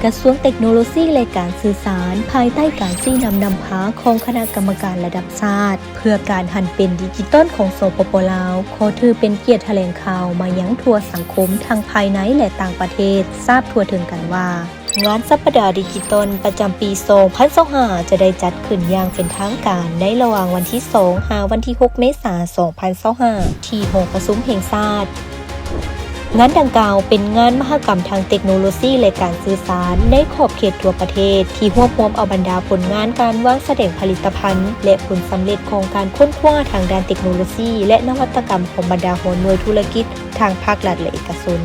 ກະຊວງເຕັກໂນໂລຊີ ແລະ ການສື່ສານ ພາຍໃຕ້ການຊີ້ນຳນຳພາຂອງຄະນະກຳມະການລະດັບຊາດ ເພື່ອການຫັນເປັນດິຈິຕອນຂອງ ສປປ ລາວ ຂໍຖືເປັນກຽດຖະແຫຼງຂ່າວມາຍັງທົ່ວສັງຄົມ ທັງພາຍໃນ ແລະ ຕ່າງປະເທດ ຊາບທົ່ວເຖິງກັນວ່າ ງານສັບປະດາດິຈິຕອນປະຈຳປີສອງພັນຊາວຫ້າ ຈະໄດ້ຈັດຂຶ້ນຢ່າງເປັນທາງການໃນລະຫວ່າງວັນທີສອງ ຫາວັນທີຫົກ ເມສາ ສອງພັນຊາວຫ້າ ທີ່ຫໍປະຊຸມແຫ່ງຊາດ. ງານດັ່ງກ່າວເປັນງານມະຫະກຳທາງເຕັກໂນໂລຊີ ແລະ ການສື່ສານໃນຂອບເຂດທົ່ວປະເທດ ທີ່ຮວບຮວມເອົາບັນດາຜົນງານການວາງສະແດງຜະລິດຕະພັນ ແລະ ຜົນສຳເລັດຂອງການຄົ້ນຄວ້າທາງດ້ານເຕັກໂນໂລຊີ ແລະ ນະວັດຕະກຳຂອງບັນດາຫົວໜ່ວຍທຸລະກິດ ທາງພາກລັດ ແລະ ເອກະຊົນ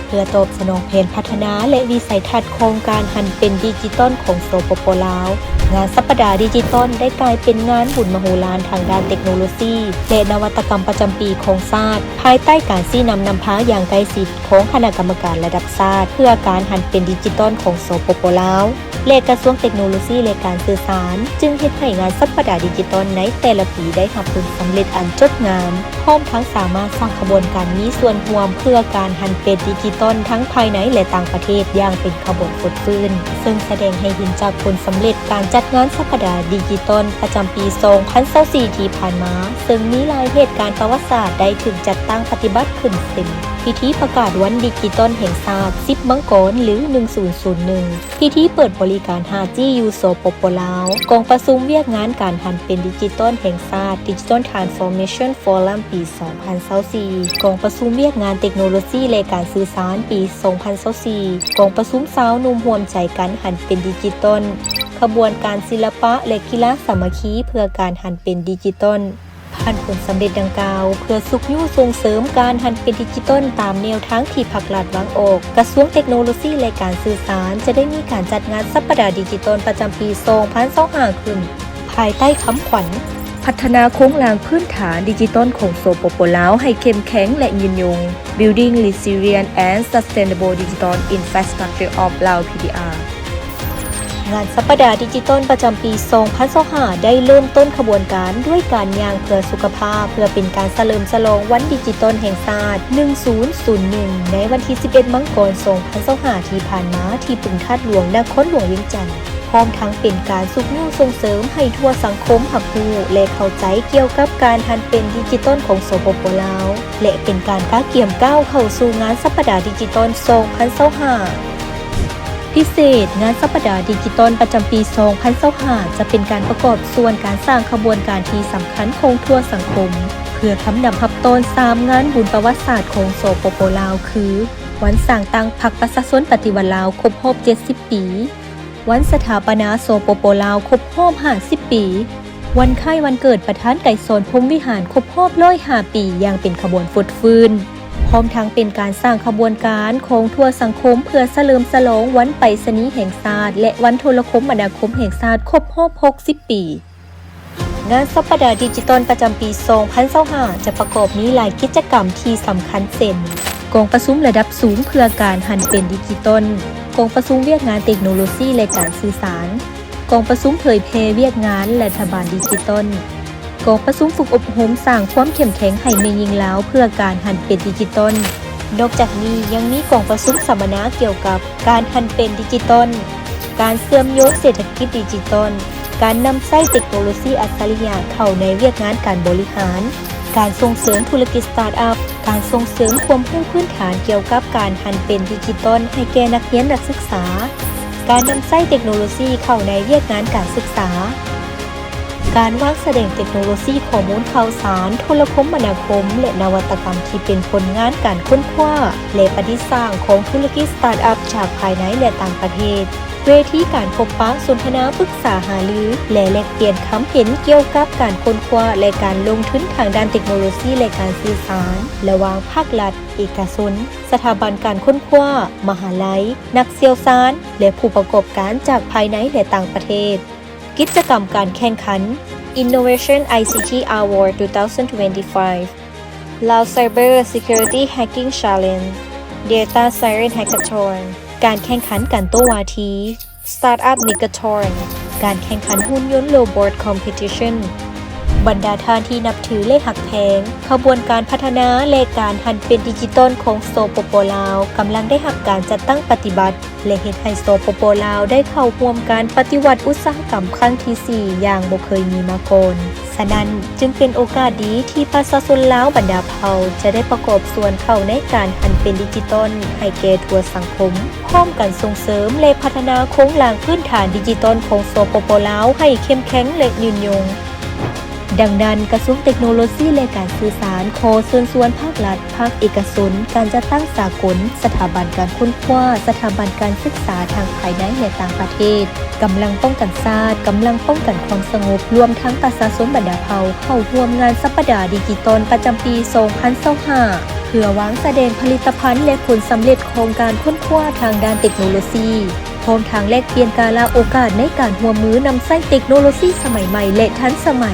ເພື່ອຕອບສະໜອງແຜນພັດທະນາ ແລະ ວິໄສທັດຂອງການຫັນເປັນດິຈິຕອນຂອງ ສປປ ລາວ. ງານສັບປະດາດິຈິຕອນໄດ້ກາຍເປັນງານບຸນມະໂຫລານທາງດ້ານເຕັກໂນໂລຊີ ແລະ ນະວັດຕະກຳປະຈຳປີຂອງຊາດ, ພາຍໃຕ້ການຊີ້ນຳນຳພາຢ່າງໃກ້ຊິດຂອງຄະນະກຳມະການລະດັບຊາດ ເພື່ອການຫັນເປັນດິຈິຕອນຂອງ ສປປ ລາວ. ແລະ ກະຊວງເຕັກໂນໂລຊີ ແລະ ການສື່ສານ ຈຶ່ງເຮັດໃຫ້ງານສັບປະດາດິຈິຕອນໃນແຕ່ລະປີໄດ້ຮັບຜົນສຳເລັດອັນຈົບງາມ, ພ້ອມທັງສາມາດສ້າງຂະບວນການມີສ່ວນຮ່ວມເພື່ອການຫັນເປັນດິຈິຕອນທັງພາຍໃນ ແລະ ຕ່າງປະເທດຢ່າງເປັນຂະບວນຟົດຟື້ນ, ເຊິ່ງສະແດງໃຫ້ເຫັນຈາກຜົນສຳເລັດການຈັດງານສັບປະດາດິຈິຕອນປະຈຳປີສອງພັນຊາວສີ່ທີ່ຜ່ານມາ, ເຊິ່ງມີຫຼາຍເຫດການປະຫວັດສາດໄດ້ຖືກຈັດຕັ້ງປະຕິບັດຂຶ້ນ ເຊັ່ນ ພິທີປະກາດວັນດິຈິຕອນແຫ່ງຊາດ ສິບ ມັງກອນ ຫຼື ໜຶ່ງພັນຊາວໜຶ່ງ, ພິທີເປີດບໍລິການ ຫ້າຈີ ຢູ່ ສປປ ລາວ, ກອງປະຊຸມວຽກງານການຫັນເປັນດິຈິຕອນແຫ່ງຊາດ Digital Transformation Forum ປີສອງພັນຊາວສີ່, ກອງປະຊຸມວຽກງານເຕັກໂນໂລຊີ ແລະ ການສື່ສານ ປີສອງພັນຊາວສີ່, ກອງປະຊຸມຊາວໜຸ່ມຮ່ວມໃຈກັນຫັນເປັນດິຈິຕອນ, ຂະບວນການສິລະປະ ແລະ ກິລາສາມັກຄີເພື່ອການຫັນເປັນດິຈິຕອນ. ຜ່ານຜົນສຳເລັດດັ່ງກ່າວ ເພື່ອຊຸກຍູ້ສົ່ງເສີມການຫັນເປັນດິຈິຕອນຕາມແນວທາງທີ່ພັກລັດວາງອອກ, ກະຊວງເຕັກໂນໂລຊີ ແລະ ການສື່ສານ ຈະໄດ້ມີການຈັດງານສັບປະດາດິຈິຕອນປະຈຳປີສອງພັນຊາວຫ້າຂຶ້ນ ພາຍໃຕ້ຄຳຂວັນ ພັດທະນາໂຄງລ່າງພື້ນຖານດິຈິຕອນຂອງ ສປປ ລາວ ໃຫ້ເຂັ້ມແຂງ ແລະ ຍືນຍົງ Building Resilient and Sustainable Digital Infrastructure of Lao PDR. ງານສັບປະດາດິຈິຕອນປະຈຳປີສອງພັນຊາວຫ້າ ໄດ້ເລີ່ມຕົ້ນຂະບວນການດ້ວຍການຍ່າງເພື່ອສຸຂະພາບ ເພື່ອເປັນການສະເຫຼີມສະຫຼອງວັນດິຈິຕອນແຫ່ງຊາດ ໜຶ່ງພັນຊາວໜຶ່ງ ໃນວັນທີສິບເອັດ ມັງກອນ ສອງພັນຊາວຫ້າ ທີ່ຜ່ານມາ ທີ່ປຶງທາດຫຼວງ ນະຄອນຫຼວງວຽງຈັນ, ພ້ອມທັງເປັນການຊຸກຍູ້ສົ່ງເສີມໃຫ້ທົ່ວສັງຄົມຮັບຮູ້ ແລະ ເຂົ້າໃຈກ່ຽວກັບການຫັນເປັນດິຈິຕອນຂອງ ສປປ ລາວ ແລະ ເປັນການກະກຽມກ້າວເຂົ້າສູ່ງານສັບປະດາດິຈິຕອນສອງພັນຊາວຫ້າ. ພິເສດ, ງານສັບປະດາດິຈິຕອນປະຈຳປີສອງພັນຊາວຫ້າ ຈະເປັນການປະກອບສ່ວນການສ້າງຂະບວນການທີ່ສຳຄັນຂອງທົ່ວສັງຄົມ ເພື່ອທຳນຳຮັບຕ້ອນສາມງານບຸນປະຫວັດສາດຂອງ ສປປ ລາວ ຄື ວັນສ້າງຕັ້ງພັກປະຊາຊົນປະຕິວັດລາວຄົບຮອບເຈັດສິບປີ, ວັນສະຖາປະນາ ສປປ ລາວ ຄົບຮອບຫ້າສິບປີ, ວັນຄ້າຍວັນເກີດປະທານໄກສອນ ພົມວິຫານ ຄົບຮອບຮ້ອຍຫ້າປີ ຢ່າງເປັນຂະບວນຟົດຟື້ນ, ພ້ອມທັງເປັນການສ້າງຂະບວນການຂອງທົ່ວສັງຄົມ ເພື່ອສະເຫຼີມສະຫຼອງວັນໄປສະນີແຫ່ງຊາດ ແລະ ວັນໂທລະຄົມມະນາຄົມແຫ່ງຊາດ ຄົບຮອບຫົກສິບປີ. ງານສັບປະດາດິຈິຕອນປະຈຳປີສອງພັນຊາວຫ້າ ຈະປະກອບມີຫຼາຍກິດຈະກຳທີ່ສຳຄັນເຊັ່ນ ກອງປະຊຸມລະດັບສູງເພື່ອການຫັນເປັນດິຈິຕອນ, ກອງປະຊຸມວຽກງານເຕັກໂນໂລຊີ ແລະ ການສື່ສານ, ກອງປະຊຸມເຜີຍແຜ່ວຽກງານລັດຖະບານດິຈິຕອນ, ກອງປະຊຸມຝຶກອົບຮົມສ້າງຄວາມເຂັ້ມແຂງໃຫ້ແມ່ຍິງລາວເພື່ອການຫັນເປັນດິຈິຕອນ. ນອກຈາກນີ້ຍັງມີກອງປະຊຸມສຳມະນາກ່ຽວກັບ ການຫັນເປັນດິຈິຕອນ, ການເຊື່ອມໂຍງເສດຖະກິດດິຈິຕອນ, ການນຳໃຊ້ເຕັກໂນໂລຊີອັດສະລິຍະເຂົ້າໃນວຽກງານການບໍລິຫານ, ການສົ່ງເສີມທຸລະກິດສະຕາດອັບ, ການສົ່ງເສີມຄວາມຮູ້ພື້ນຖານກ່ຽວກັບການຫັນເປັນດິຈິຕອນໃຫ້ແກ່ນັກຮຽນນັກສຶກສາ, ການນຳໃຊ້ເຕັກໂນໂລຊີເຂົ້າໃນວຽກງານການສຶກສາ. ການວາງສະແດງເຕັກໂນໂລຊີຂໍ້ມູນຂ່າວສານ, ໂທລະຄົມມະນາຄົມ ແລະ ນະວັດຕະກຳທີ່ເປັນຜົນງານການຄົ້ນຄວ້າ ແລະ ປະດິດສ້າງຂອງທຸລະກິດສະຕາດອັບຈາກພາຍໃນ ແລະ ຕ່າງປະເທດ, ເວທີການພົບປະສົນທະນາປຶກສາຫາລື ແລະ ແລກປ່ຽນຄຳເຫັນກ່ຽວກັບການຄົ້ນຄວ້າ ແລະ ການລົງທຶນທາງດ້ານເຕັກໂນໂລຊີ ແລະ ການສື່ສານ ລະຫວ່າງພາກລັດ, ເອກະຊົນ, ສະຖາບັນການຄົ້ນຄວ້າ, ມະຫາໄລ, ນັກຊ່ຽວຊານ ແລະ ຜູ້ປະກອບການຈາກພາຍໃນ ແລະ ຕ່າງປະເທດ. ກິດຈະກຳການແຂ່ງຂັນ Innovation I C T Award two thousand twenty-five, Lao Cyber Security Hacking Challenge, Data Science Hackathon, ການແຂ່ງຂັນການໂຕ້ວາທີ Startup Megathon, ການແຂ່ງຂັນຫຸ່ນຍົນ Robot Competition, ບັນດາທ່ານທີ່ນັບຖື ແລະ ຮັກແພງ, ຂະບວນການພັດທະນາ ແລະ ການຫັນເປັນດິຈິຕອນຂອງ ສປປ ລາວ ກຳລັງໄດ້ຮັບການຈັດຕັ້ງປະຕິບັດ ແລະ ເຮັດໃຫ້ ສປປ ລາວ ໄດ້ເຂົ້າຮ່ວມການປະຕິວັດອຸດສາຫະກຳຄັ້ງທີສີ່ ຢ່າງບໍ່ເຄີຍມີມາກ່ອນ. ສະນັ້ນ, ຈຶ່ງເປັນໂອກາດດີທີ່ປະຊາຊົນລາວບັນດາເຜົ່າຈະໄດ້ປະກອບສ່ວນເຂົ້າໃນການຫັນເປັນດິຈິຕອນໃຫ້ແກ່ທົ່ວສັງຄົມ, ພ້ອມກັນສົ່ງເສີມ ແລະ ພັດທະນາໂຄງລ່າງພື້ນຖານດິຈິຕອນຂອງ ສປປ ລາວ ໃຫ້ເຂັ້ມແຂງ ແລະ ຍືນຍົງ. ດັ່ງນັ້ນ, ກະຊວງເຕັກໂນໂລຊີ ແລະ ການສື່ສານ ຂໍເຊີນຊວນພາກລັດ, ພາກເອກະຊົນ, ການຈັດຕັ້ງສາກົນ, ສະຖາບັນການຄົ້ນຄວ້າ, ສະຖາບັນການສຶກສາທັງພາຍໃນ ແລະ ຕ່າງປະເທດ, ກຳລັງປ້ອງກັນຊາດ, ກຳລັງປ້ອງກັນຄວາມສະຫງົບ, ລວມທັງປະຊາຊົນບັນດາເຜົ່າ ເຂົ້າຮ່ວມງານສັບປະດາດິຈິຕອນປະຈຳປີສອງພັນຊາວຫ້າ ເພື່ອວາງສະແດງຜະລິດຕະພັນ ແລະ ຜົນສຳເລັດຂອງການຄົ້ນຄວ້າທາງດ້ານເຕັກໂນໂລຊີ, ພ້ອມທັງແລກປ່ຽນກາລະໂອກາດໃນການຮ່ວມມືນຳໃຊ້ເຕັກໂນໂລຊີສະໄໝໃໝ່ ແລະ ທັນສະໄໝ.